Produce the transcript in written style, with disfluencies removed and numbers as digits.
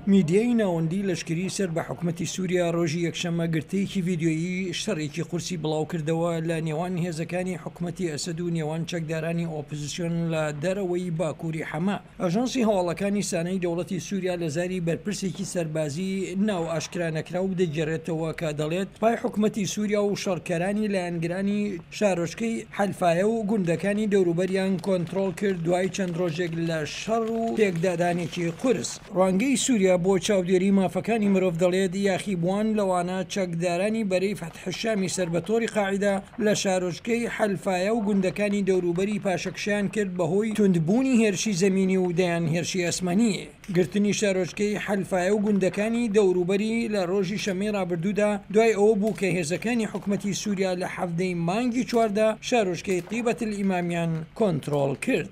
میدیای ناوەندی لەشکری سەر بە حکومەتی سووریا ڕۆژی یەکشەممە گرتەیەکی ڤیدیۆیی شەڕێکی قورسی بڵاوکردەوە لە نێوان هێزەکانی حکومەتی ئەسەد و نێوان چەکدارانی ئۆپزسیۆن لە دەرەوەی باکووری حەما. ئاژانسی هەواڵەکانی سانای دەوڵەتی سووریا لە زاری بەرپرسێکی سەربازی ناو ئاشکرا نەکراو دەگێڕێتەوە کە دەڵێت سوپای حکومەتی سووریا و شەڕکەرانی لایەنگرانی شارۆچکەی حەلفایە و گوندەکانی دەوروبەریان کۆنترۆڵ کرد دوای چەند ڕۆژێک لە شەڕ و پێکدادانێکی قورس. ڕوانگەی سووریا بۆ چاودێری مافەکانی مرۆڤ دەڵێت یاخیبووان لەوانە چەکدارانی بەرەی فەتحشامی سەر بە تۆڕی قاعیدە لە شارۆچکەی حەلفایە و گوندەکانی دەوروبەری پاشەکشەیان کرد بەهۆی توندبوونی هێرشی زەمینی و دەیان هێرشی ئاسمانی. گرتنی شارۆچکەی حەلفایە و گوندەکانی دەوروبەری لە ڕۆژی شەممەی ڕابردوودا دوای ئەوە بوو کە هێزەکانی حکومەتی سووریا لە 17 ی مانگی چواردا شارۆچکەی تیبەت ئیمامیان کۆنترۆڵ کرد.